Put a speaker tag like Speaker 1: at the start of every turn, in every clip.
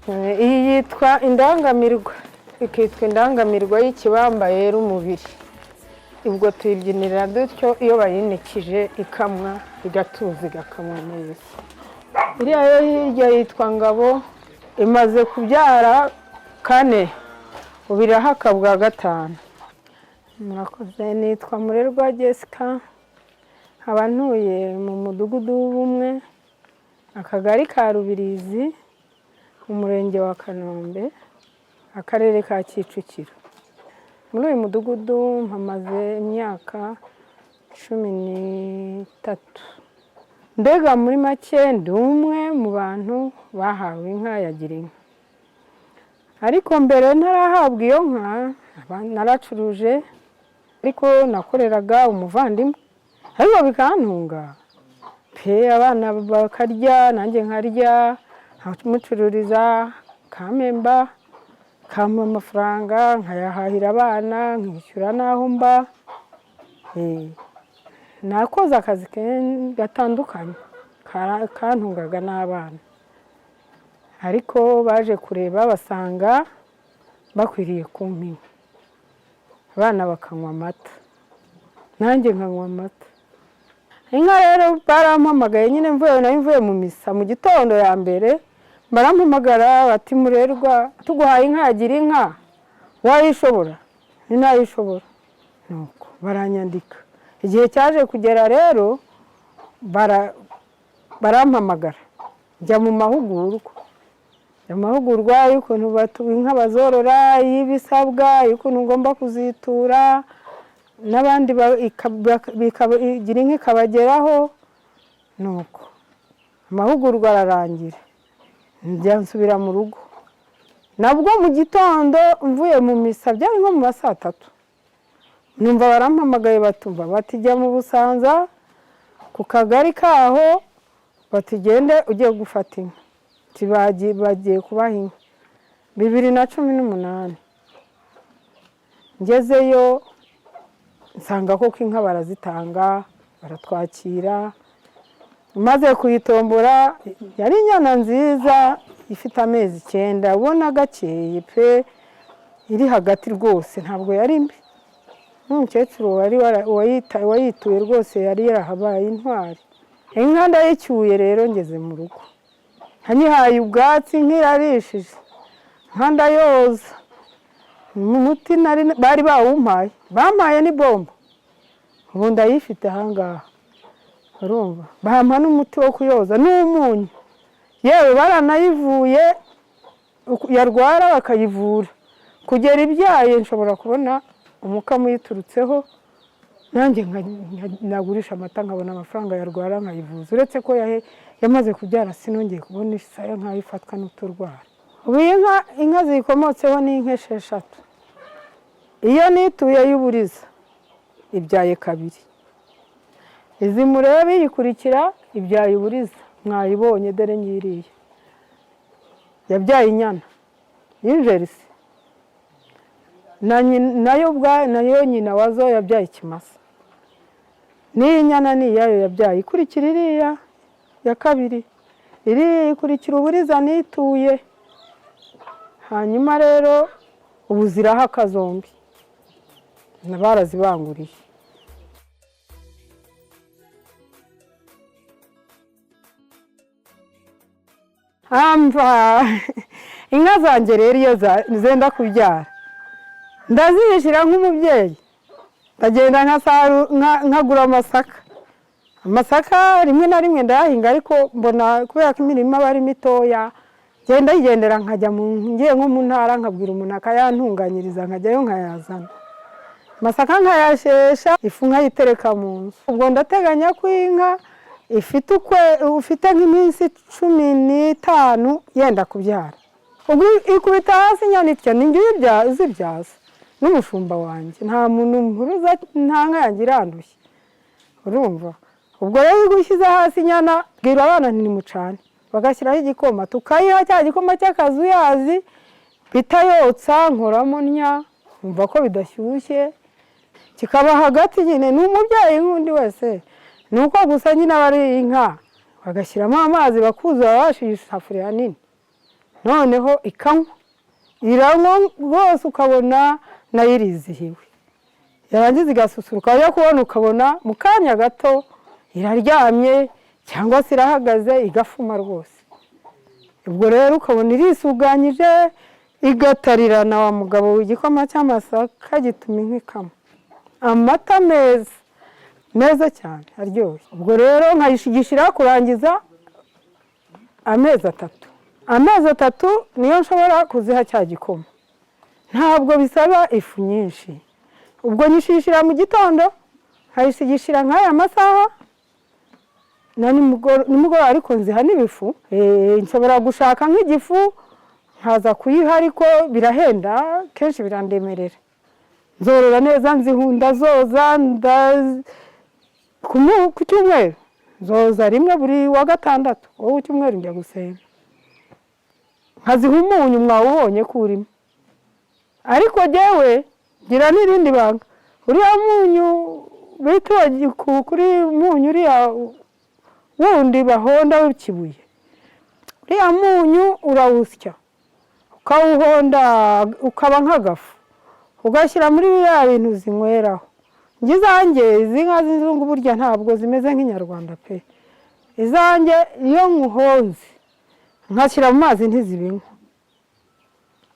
Speaker 1: Iyi yitwa indangamirwa, ikitwa indangamirwa y'ikibamba yera umubiri. Ubwo tuyibyinira dutyo iyo bayinikije ikamwa, igatuza, igakamwa neza. Iriya yo hirya yitwa Ngabo, imaze kubyara kane, ubu irahaka bwa gatanu. Murakoze, nitwa Murerwa Jessica, nkaba ntuye mu Mudugudu w'Ubumwe, Akagari ka Rubirizi, Umurenge wa Kanombe, Akarere ka Kicukiro. Muri uyu mudugudu mpamaze imyaka 13. Mbega muri make ndi umwe mu bantu bahawe inka ya Girinka. Ariko mbere ntarahabwa iyo nka naracuruje, ariko nakoreraga umuvandimwe, ariko bikantunga pe, abana bakarya nanjye nkarya, nkamucururiza kampemba, kampa amafaranga nkayahahira abana, nkishyura n'aho mba. Nakoze akazi gatandukanye kantungaga n'abana, ariko baje kureba basanga bakwiriye kumpa inka, abana bakanywa amata nanjye nkanywa amata. Inka rero barampamagaye nyine, mvuye nari mvuye mu misa mu gitondo ya mbere, barampamagara bati: "Murerwa, tuguhaye inka ya Girinka wayishobora?" Ntinayishobora. Nuko baranyandika. Igihe cyaje kugera rero barampamagara njya mu mahugurwa, amahugurwa y'ukuntu inka bazorora, y'ibisabwa, y'ukuntu ngomba kuzitura n'abandi, Girinka ikabageraho. Nuko amahugurwa ararangira, njya nsubira mu rugo. Nabwo mu gitondo mvuye mu misa, byari nko mu ma saa tatu, numva barampamagaye, batumva bati: "Jya mu Busanza ku kagari kaho," bati: "gende ugiye gufata inka." Bagiye kubaha inka 2018. Ngezeyo nsanga koko inka barazitanga, baratwakira. Maze kuyitombora, yari inyana nziza ifite amezi 9, ubona gakeye pe, iri hagati rwose, ntabwo yari mbi. N'umukecuru wari wayituye rwose yari yarahabaye intwari. Inka ndayicyuye rero, ngeze mu rugo nyihaye ubwatsi, nkirarishije nka ndayoza, umuti bari bawumpaye, bampaye n'ibombo, ubu ndayifite ahangaha. Urumva bampa n'umuti wo kuyoza n'umunyu, yewe baranayivuye, yarwara bakayivura kugera ibyaye. Nshobora kubona umukamo uyiturutseho, nanjye nagurisha amata nkabona amafaranga, yarwara nkayivuza. Uretse ko yamaze kubyara, sinongeye kubona isaya nkaho ifatwa n'uturwara. Ubu iyi nka, inka ziyikomotseho ni inka esheshatu. Iyo nituye y'uburiza ibyaye kabiri. Izi murebe iyikurikira ibyaye uburiza, mwayibonye, dore ngiriya yabyaye inyana y'injerisi, nayo nayo nyina wazo yabyaye ikimasa. N'iyi nyana ni iyayo yabyaye, ikurikira iriya ya kabiri, iriya ikurikira uburiza nituye. Hanyuma rero ubu zirahaka zombi, barazibanguriye. Amva inka zanjye rero, iyo zenda kubyara ndazihishira nk'umubyeyi, ndagenda nkagura amasaka. Amasaka rimwe na rimwe ndayahinga, ariko mbona kubera ko imirima aba ari mitoya, ngenda yigendera, nkajya ngiye nko mu ntara, nkabwira umuntu akayantunganyiriza, nkajyayo nkayazana. Amasaka nkayashesha, ifu nkayitereka mu nzu. Ubwo ndateganya ko inka ifite ukwe ufite nk'iminsi 15 yenda kubyara, ubwo ikubita hasi inyana itya, ni njye uzibyaza n'umushumba wanjye, nta muntu mpuruza, nta nka yanjye irandushye. Urumva ubwo rero iyo ushyize hasi inyana, bwira abana ntimucane, bagashyiraho igikoma, tukayiha cya gikoma cy'akazuyazi bitayotsa, nkoramo ntya nkumva ko bidashyushye, kikaba hagati nyine. Ni umubyeyi nk'undi wese, ni uko gusa nyine aba ari inka, bagashyiramo amazi bakuzura, bashyira isafuriya nini. Noneho ikanywa, iranywa rwose, ukabona nayo irizihiwe. Yarangiza igasusuruka, wajya kubona ukabona mu kanya gato iraryamye cyangwa se irahagaze, igafuma rwose. Ubwo rero ukabona irisuganyije, igatarirana. Wa mugabo, igikoma cy'amasaka gituma inka ikama amata meza meza cyane, aryoshye. Ubwo rero nkayishigishira kurangiza amezi 3. Amezi 3 niyo nshobora kuziha cya gikoma. Ntabwo bisaba ifu nyinshi. Ubwo nyishishira mu gitondo, nkayishigishira nk'aya masaha na nimugoroba, ariko nziha n'ibifu. Nshobora gushaka nk'igifu nkaza kuyiha, ariko birahenda, kenshi birandemerera. Nzorora neza, nzihunda, zoza ku cyumweru nzoza rimwe buri wa gatandatu. Wowe cyumweru njya gusenga, nkaziha umunyu mwawubonye ko urimo. Ariko jyewe ngira n'irindi banga. Uriya munyu bita kuri munyu, uriya wundi bahonda w'ikibuye, uriya munyu urawusya, ukawuhonda ukaba nk'agafu, ugashyira muri biriya bintu zinyweraho. Njye izanjye, izi nka z'inzungu burya ntabwo zimeze nk'inyarwanda pe. Izanjye iyo nkuhonze nkashyira mu mazi ntizibinywa,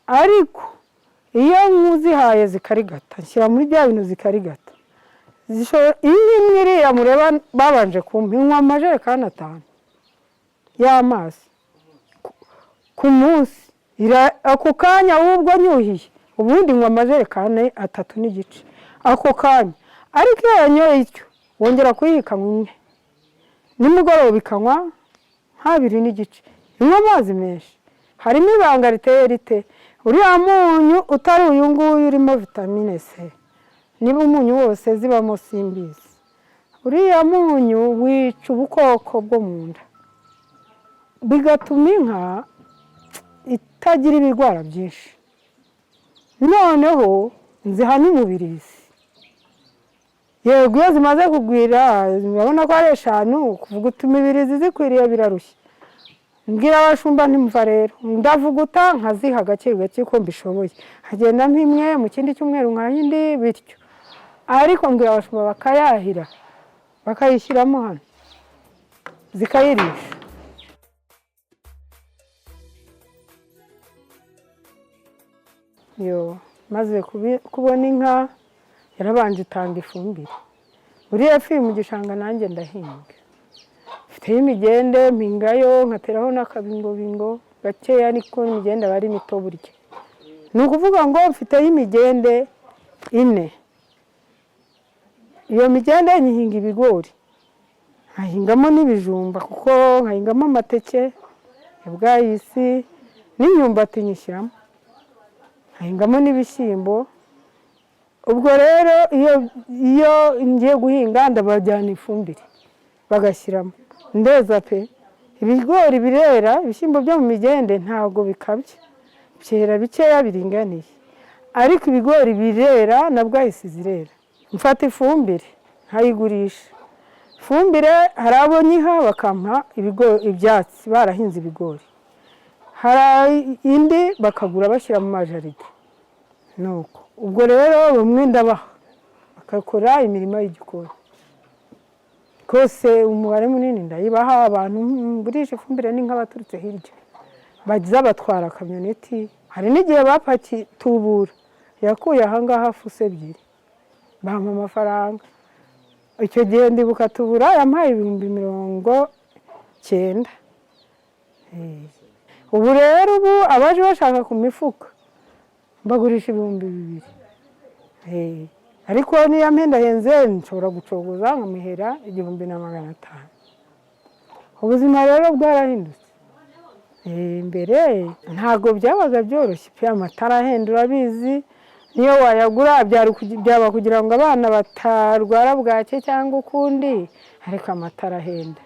Speaker 1: ariko iyo nkuzihaye zikarigata, nshyira muri bya bintu zikarigata. Iyi imwe iriya mureba babanje kumpa, inywa amajerekani 5 y'amazi ku munsi. Ako kanya ahubwo nyuhiye, ubundi nywa amajerekani 3.5 ako kanya. Ariko iyo yanyoye icyo, wongera kuyiha ikanywa imwe, nimugoroba ikanywa nk'abiri n'igice. Inywa amazi menshi. Harimo ibanga riteye rite? Uriya munyu utari uyu nguyu urimo vitamine C, niba umunyu wose zibamo simbizi, uriya munyu wica ubukoko bwo mu nda, bigatuma inka itagira ibirwara byinshi. Noneho nziha n'umubirizi. Yego, iyo zimaze kugwira, urabona ko ari 5, kuvuga imibirizi zikwiriye birarushya. Mbwira abashumba ntimva rero ndavuguta, nkaziha gake gake uko mbishoboye, nkagenda mpimwe, mu kindi cyumweru nkaha indi, bityo. Ariko mbwira abashumba bakayahira, bakayishyiramo hano, zikayirisha. Yo maze kubona inka, yarabanje itanga ifumbire. Buriya fi mu gishanga nanjye ndahinga, mfiteyo imigende, mpingayo, nkateraho n'akabingobingo gakeya, ariko imigende aba ari mito burya. Ni ukuvuga ngo mfiteyo imigende 4. Iyo migende nyihinga ibigori, nkahingamo n'ibijumba, kuko nkahingamo amateke, ibwayisi n'imyumbati nyishyiramo, nkahingamo n'ibishyimbo. Ubwo rero iyo ngiye guhinga ndabajyana ifumbire bagashyiramo, ndeza pe. Ibigori birera, ibishyimbo byo mu migende ntabwo bikabya, byera bikeya biringaniye, ariko ibigori birera na bwayisi zirera. Mfata ifumbire nkayigurisha. Ifumbire hari abo nyiha bakampa ibyatsi barahinze ibigori, hari indi bakagura bashyira mu majaride. Nuko ubwo rero bamwe ndabaha bagakora imirima y'igikoni rwose, umubare munini ndayibaha. Abantu ngurisha ifumbire ni nk'abaturutse hirya, baza batwara kamyoneti. Hari n'igihe bapakiye tubura yakuye ahangaha fuso 2, bampa amafaranga. Icyo gihe ndibuka tubura yampaye 90,000. Ubu rero ubu abaje bashaka ku mifuka mbagurisha 2000. Ariko niyo mpendahenze nshobora gucogoza nkamuhera 1500. Ubuzima rero bwarahindutse. Mbere ntabwo byabaga byoroshye pe. Amatara ahenda urabizi, niyo wayagura byaba kugira ngo abana batarwara bwake cyangwa ukundi, ariko amatara ahenda.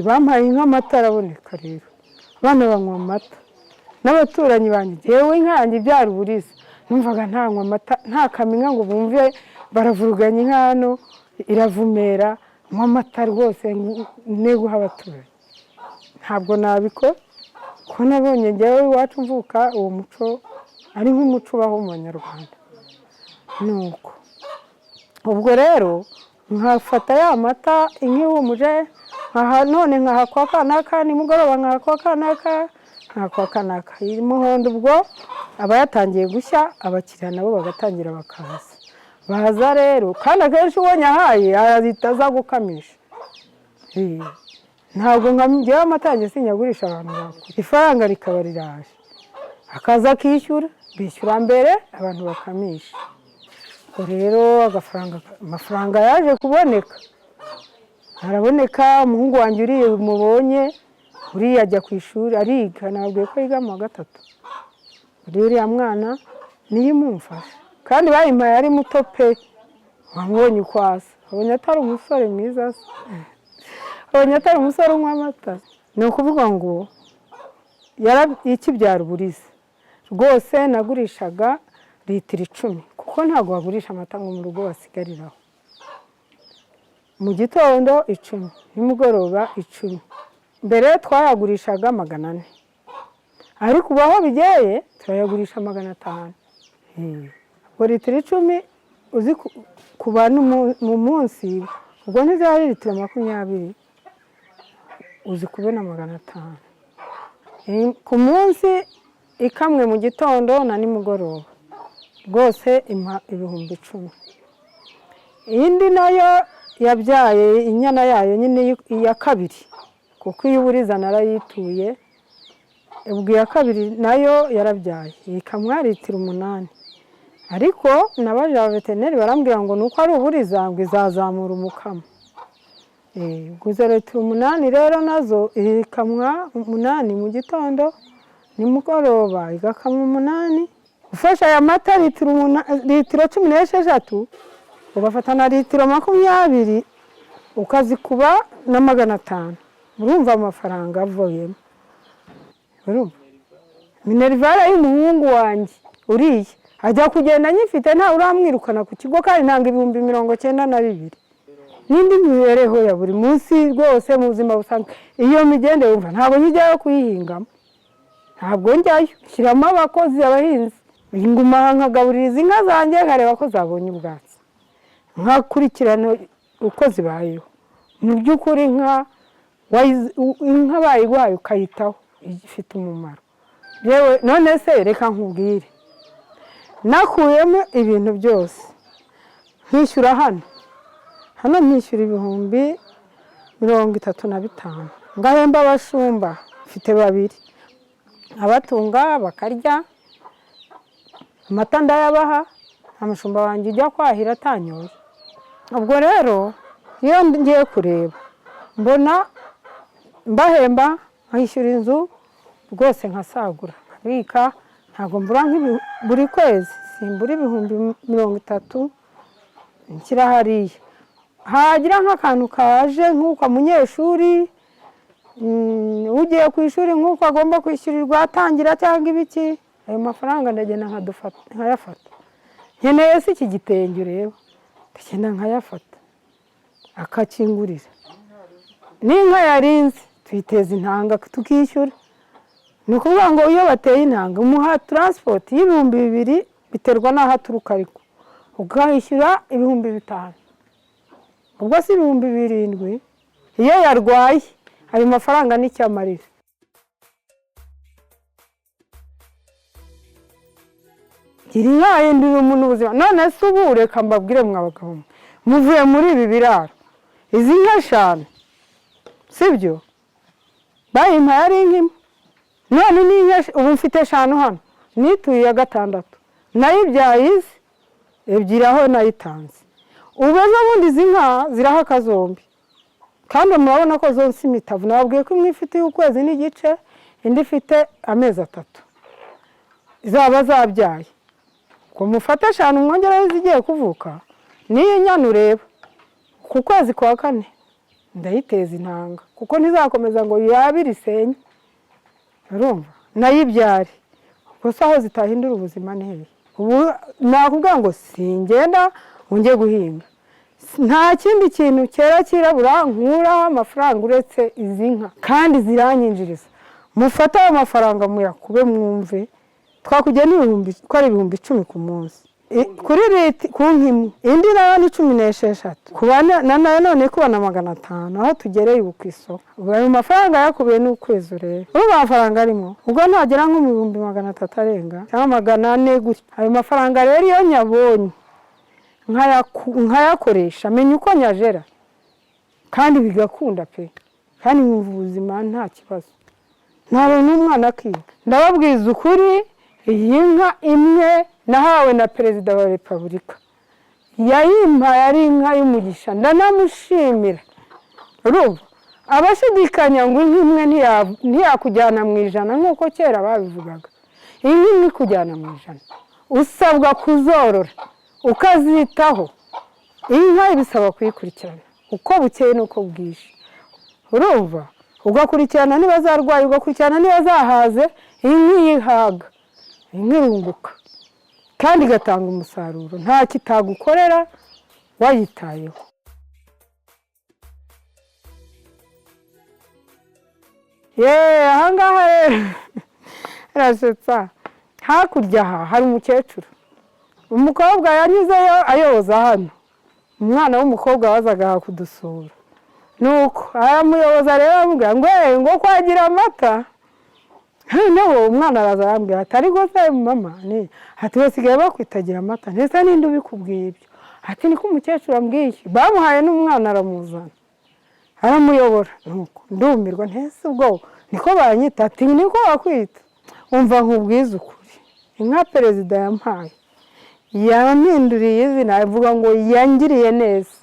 Speaker 1: Bampaye inka, amata araboneka rero, abana banywa amata n'abaturanyi banjye. Yewe, inka yanjye ibyara uburiza, numvaga ntanywa amata ntakama inka ngo bumve baravuruganya inka hano iravumera. Nywa amata rwose ne guha abaturanyi, ntabwo nabikora. Ko nabonye njyewe iwacu mvuka uwo muco ari nk'umuco ubaho mu Banyarwanda. Nuko ubwo rero nkafata ya mata inka ihumuje, none nkahakwa kanaka, nimugoroba nkahakwa kanaka, nkahakwa kanaka. Iyi muhondo ubwo aba yatangiye gushya, abakiriya nabo bagatangira bakaza. Baza rero kandi akenshi uwo nyahaye ahita aza gukamisha. Ntabwo njyewe amata yanjye sinyagurisha abantu bakuru, ifaranga rikaba riraje, akaza akishyura, bishyura mbere abantu bakamisha. Ubwo rero amafaranga yaje kuboneka, araboneka. Umuhungu wanjye uriya mubonye, uriya ajya ku ishuri ariga, nababwiye ko yiga mu wa gatatu. Uriya mwana niyo imumfasha, kandi bayimpaye ari muto pe, wamubonye uko asa, abonye atari umusore mwiza se, abonye atari umusore unywa amata. Ni ukuvuga ngo ikibyara uburiza rwose nagurishaga litiro 10, kuko ntabwo bagurisha amata ngo mu rugo basigariraho. Mu gitondo 10, nimugoroba 10. Mbere twayagurishaga 400, ariko ubu aho bigeye turayagurisha 500. Ubwo litiro 10 uzi kuba mu munsi, ubwo ntizari litiro 20, uzi kubona 500 ku munsi, ikamwe mu gitondo na nimugoroba, rwose impa 10,000. Indi nayo yabyaye inyana yayo nyine iya kabiri, kuko iyo uburiza narayituye. Ubwo iya kabiri nayo yarabyaye, ikamwa litiro 8, ariko nabaje abaveterineri barambwira ngo nuko ari uburiza, ngo izazamura umukamo. Ubwo izo litiro 8 rero nazo ikamwa 8 mu gitondo, nimugoroba igakamwa 8. Ufashe aya mata litiro 16, ugafata na litiro 20, ukazikuba na 500, urumva amafaranga avuyemo. Urumva minerivare y'umuhungu wanjye uriya ajya kugenda nyifite, ntawe uramwirukana ku kigo, kandi ntanga 92,000. N'indi mibereho ya buri munsi rwose mu buzima busanzwe, iyo migende wumva ntabwo njyayo kuyihingamo, ntabwo njyayo, shyiramo abakozi, abahinzi. Nguma aha nkagaburira izi nka zanjye, nkareba ko zabonye ubwatsi, nkakurikirana uko zibayeho. Mu by'ukuri inka bayiguhaye ukayitaho ifite umumaro. Yewe none se reka nkubwire, nakuyemo ibintu byose nkishyura hano, hano nkishyura 35,000, ngahemba abashumba, mfite babiri, abatunga bakarya, amata ndayabaha, nta mushumba wanjye ujya kwahira atanyoye. Ubwo rero iyo ngiye kureba mbona mbahemba, nkishyura inzu rwose, nkasagura, nkabika, ntabwo mbura buri kwezi simbura 30,000 nshyira hariya. Hagira nk'akantu kaje nk'uko munyeshuri ugiye ku ishuri, nk'uko agomba kwishyurirwa atangira cyangwa ibiki, ayo mafaranga ndagenda nkayafata. Nkeneye se iki gitenge ureba, ndagenda nkayafata akakingurira. N'inka yarinze tuyiteza intanga tukishyura. Ni ukuvuga ngo iyo bateye intanga umuha transport y'2000, biterwa n'aho aturuka, ariko ukayishyura 5000, ubwo si 7000. Iyo yarwaye ayo mafaranga n'icyo amarira. Gira inka yahindurira umuntu ubuzima. None se ubu reka mbabwire mwa bagabo mwe, muvuye muri ibi biraro, izi nka 5 sibyo bayimpaye ari inka imwe, none ni inka ubu mfite 5 hano, nituye iya 6, nayo ibyaye izi 2 aho nayitanze. Ubu ejo bundi izi nka zirahaka zombi, kandi murabona ko zonsa imitavu. Nababwiye ko imwe ifite ukwezi n'igice, indi ifite amezi 3, zaba zabyaye. Ngo mufate 5 mwongereho izigiye kuvuka, n'iyo nyana ureba ku kwezi kwa 4 ndayiteza intanga, kuko ntizakomeza ngo yabire isenye, urumva nayibyare. Ubwo se aho zitahindura ubuzima ni hehe? Ubu nakubwira ngo singenda ngo njye guhinga, nta kindi kintu cyera cyirabura nkuraho amafaranga uretse izi nka, kandi ziranyinjiriza. Mufate ayo mafaranga muyakube mwumve, twakugena ibihumbi ko ari 10,000 ku munsi kuri liti ku nka imwe, indi nayo ni 16, kuba na none kubona 500 aho tugereye ubu ku isoko. Ubu ayo mafaranga yakubiye n'ukwezi urebe, urumva amafaranga arimo ubwo ntagera nko mu 300,000 arenga cyangwa 400 gutyo. Ayo mafaranga rero iyo nyabonye nkayakoresha, menya uko nyajera kandi bigakunda pe, kandi nkumva ubuzima nta kibazo, ntabwo n'umwana akiga. Ndababwiza ukuri, iyi nka imwe nahawe na Perezida wa Repubulika yayimpaye ari inka y'umugisha, ndanamushimira. Urumva abashidikanya ngo inka imwe ntiyakujyana mu ijana nk'uko kera babivugaga, inka imwe ikujyana mu ijana, usabwa kuzorora ukazitaho. Inka ibisaba kuyikurikirana uko bukeye n'uko bwije, urumva ugakurikirana niba zarwaye, ugakurikirana niba zahaze. Inka iyihaga, inka irunguka kandi igatanga umusaruro, nta kitagukorera wayitayeho. Yeee, ahangaha rero rasetsa, hakurya aha hari umukecuru, umukobwa yanyuzeyo ayoza hano, umwana w'umukobwa wazaga aha kudusura, nuko aramuyoboza rero aramubwira ngo eee, ngo kwagira amata. Noneho umwana araza arambwira ati ariko se mama, ni ati basigaye bakwitagira amata, ndetse ninde ubikubwiye ibyo? Ati niko umukecuru ambwiye. Bamuhaye n'umwana aramuzana aramuyobora, nuko ndumirwa, ntese ubwo niko banyita? Ati niko bakwita. Umva nkubwize ukuri, inka perezida yampaye yampinduriye izina, avuga ngo yangiriye neza,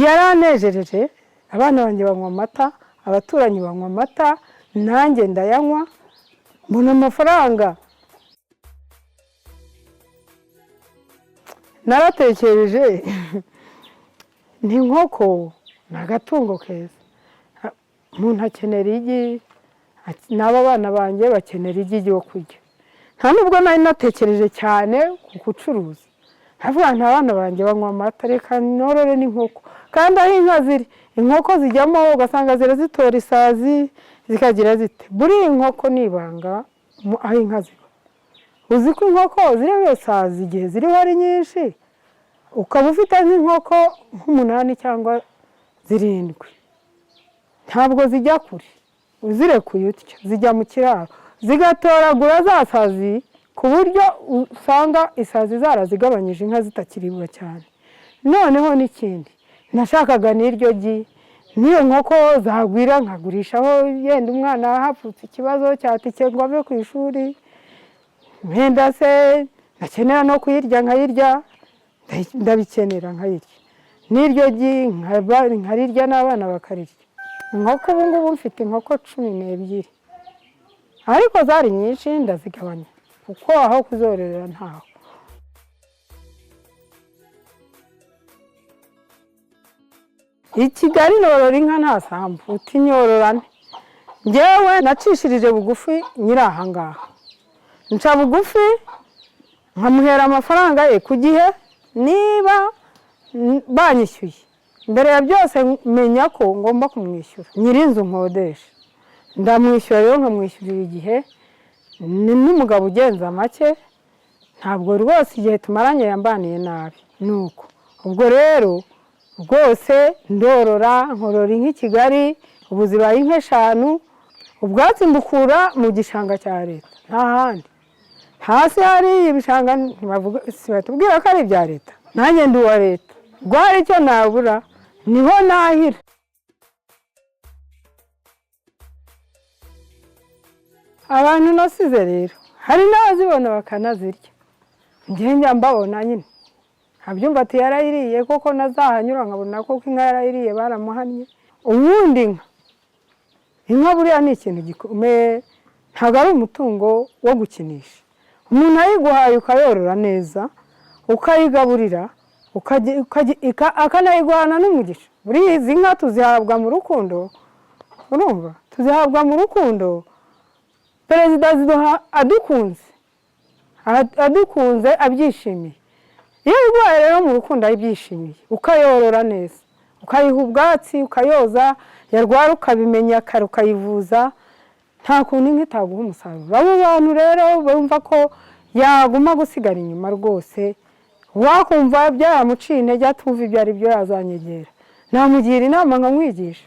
Speaker 1: yaranejereje. Abana banjye banywa amata, abaturanyi banywa amata, nanjye ndayanywa, mbona amafaranga. Naratekereje nti inkoko ni agatungo keza, umuntu akenera igi, n'aba bana banjye bakenera igi ryo kurya. Nta nubwo nari natekereje cyane ku gucuruza, ndavuga nti abana banjye banywa amata, reka norore n'inkoko. Kandi aho inka ziri, inkoko zijyamo ugasanga zirazitora isazi, zikagira zite. Buriya inkoko ni ibanga aho inka ziba. Uzi ko inkoko ziriho isazi igihe ziriho ari nyinshi, ukaba ufite nk'inkoko nk'umunani cyangwa 7, ntabwo zijya kure, uzirekuye utyo zijya mu kiraro zigatoragura za sazi, ku buryo usanga isazi zarazigabanyije, inka zitakiribwa cyane. Noneho n'ikindi nashakaga n'iryo gi, n'iyo nkoko zagwira nkagurishaho, yenda umwana havutse ikibazo cya tike ngo ave ku ishuri, wenda se nakenera no kuyirya nkayirya, ndabikenera nkayirya, n'iryo gi nkarirya n'abana bakarirya. Inkoko ubu ngubu mfite inkoko 12, ariko zari nyinshi ndazigabanya kuko aho kuzororera ntaho. I Kigali norora inka nta sambu, uti nyororane. Njyewe nacishirije bugufi nyiri aha ngaha, nca bugufi nkamuhera amafaranga ye ku gihe, niba banyishyuye mbere ya byose menya ko ngomba kumwishyura. Nyir'inzu nkodesha ndamwishyura rero, nkamwishyurira igihe. Ni n'umugabo ugenza make, ntabwo rwose igihe tumaranye yambaniye nabi. Nuko ubwo rero rwose ndorora, nkorora inka i Kigali, ubu zibaye inka 5, ubwatsi mbukura mu gishanga cya leta, nta handi. Hasi hari ibishanga batubwira ko ari ibya leta, nanjye ndi uwa leta, ubwo hari icyo nabura niho nahira. Abantu nasize rero hari n'abazibona bakanazirya, njye njya mbabona nyine nkabyumva ati yarayiriye koko, nazahanyura nkabona koko inka yarayiriye, baramuhannye. Ubundi inka buriya ni ikintu gikomeye, ntabwo ari umutungo wo gukinisha. Umuntu ayiguhaye ukayorora neza, ukayigaburira, akanayiguhana n'umugisha. Buriya izi nka tuzihabwa mu rukundo, urumva tuzihabwa mu rukundo. Perezida aziduha adukunze, adukunze abyishimiye. Iyo uyiguhaye rero mu rukundo abyishimiye, ukayorora neza, ukayiha ubwatsi, ukayoza, yarwara ukabimenya kare ukayivuza, Nta kuntu inka itaguha umusaruro. Abo bantu rero bumva ko yaguma gusigara inyuma rwose, wakumva byaramuciye intege atumva ibyo ari byo, yazanyegera, namugira inama nkamwigisha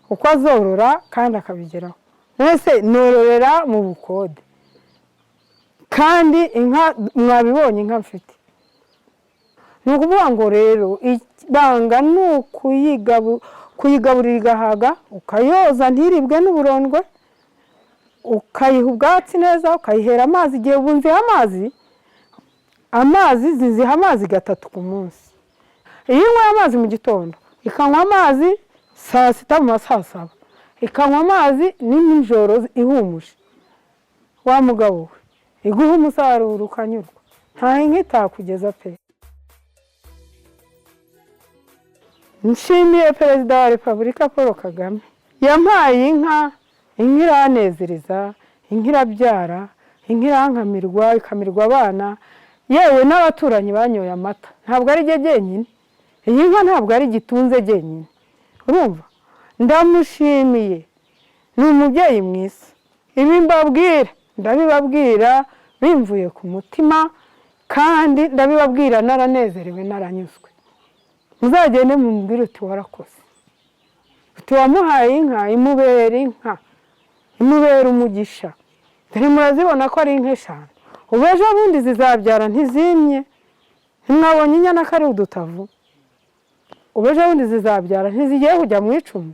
Speaker 1: uko azorora kandi akabigeraho. Mbese nororera mu bukode, kandi inka mwabibonye, inka mfite. Ni ukuvuga ngo rero ibanga ni ukuyigaburira igahaga, ukayoza ntiribwe n'uburondwe, ukayiha ubwatsi neza, ukayihera amazi igihe. Ubu nziha amazi, amazi ziziha amazi gatatu ku munsi. Iyo inyweye amazi mu gitondo, ikanywa amazi saa sita, mu ma saa saba ikanywa amazi, ni nijoro ihumuje, wa mugabo we, iguha umusaruro ukanyurwa. Nta inka itakugeza pe. Nshimiye Perezida wa Repubulika Paul Kagame yampaye inka. Inka iranezereza, inka irabyara, inka irankamirwa, ikamirwa abana, yewe n'abaturanyi banyoye amata. Ntabwo ari jye jyenyine, iyi nka ntabwo ari gitunze jyenyine. Urumva, ndamushimiye, ni umubyeyi mwiza. Ibi mbabwira ndabibabwira bimvuye ku mutima, kandi ndabibabwira naranezerewe, naranyuzwe. Muzagende mumubwire uti: "Warakoze", uti: "Wamuhaye inka, imubera inka, imubera umugisha." Dore murazibona ko ari inka eshanu. Ubu ejo bundi zizabyara, ntizimye, ntimwabonye inyana ko ari udutavu? Ubu ejo bundi zizabyara, ntizigiye kujya mu 10.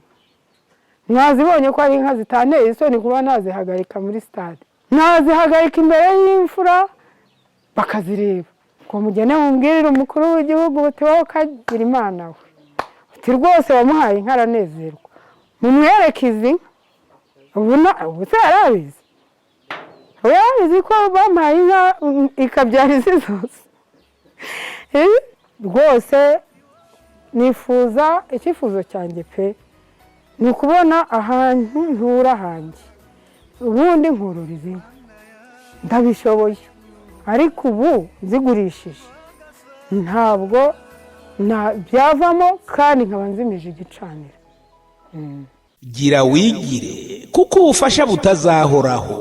Speaker 1: Mwazibonye ko ari inka zitanteye isoni kuba nazihagarika muri sitade, nazihagarika imbere y'imfura bakazireba. Ngo mugende mubwirire umukuru w'igihugu uti: "Wowe ukagira Imana we", uti: "Rwose wamuhaye inka aranezerwa." Mumwereke izi nka. Ubu se yarabizi? Ubu yarabizi ko bamuhaye inka ikabyara izi zose? Rwose nifuza, icyifuzo cyanjye pe, ni ukubona ahantu ntura hanjye, ubundi nkorora izi nka. Ndabishoboye, ariko ubu nzigurishije ntabwo byavamo, kandi nkaba nzimije igicaniro.
Speaker 2: Gira wigire, kuko ubufasha butazahoraho.